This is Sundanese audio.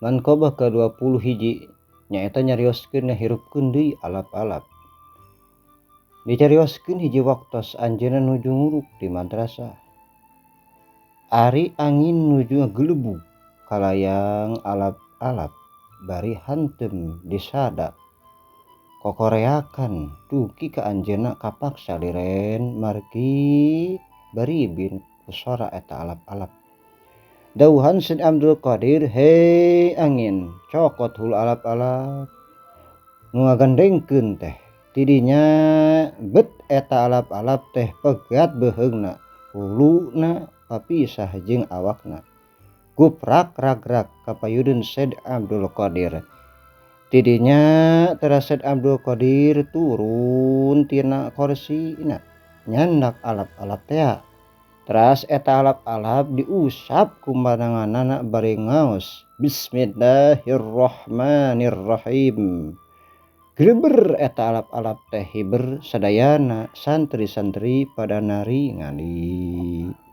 Manqabah ka 21 nyaeta nyarioskeun ngahirupkeun deui alap-alap. Dicarioskeun hiji waktos anjeunna nuju nguruk di madrasah. Ari angin nuju ngagelebug kalayang alap-alap bari hantem disada kokoreakan dugi ka anjeunna kapaksa liren margi baribin ku sora eta alap-alap. Dauhan Syed Abdul Qadir, hei angin, cokot hulu alap-alap nu ngagandengkeun teh. Tidinya bet eta alap-alap teh pegat beuheungna, huluna papisah jeung awakna. Guprak ragrak kapayudeun Syed Abdul Qadir. Tidinya teras Syed Abdul Qadir turun tina korsina nyandak alap-alap tea. Teras eta alap-alap diusap ku pananganna bari ngaos Bismillahirrahmanirrahim. Gleber eta alap-alap teh hiber sadayana santri-santri pada nari ngali.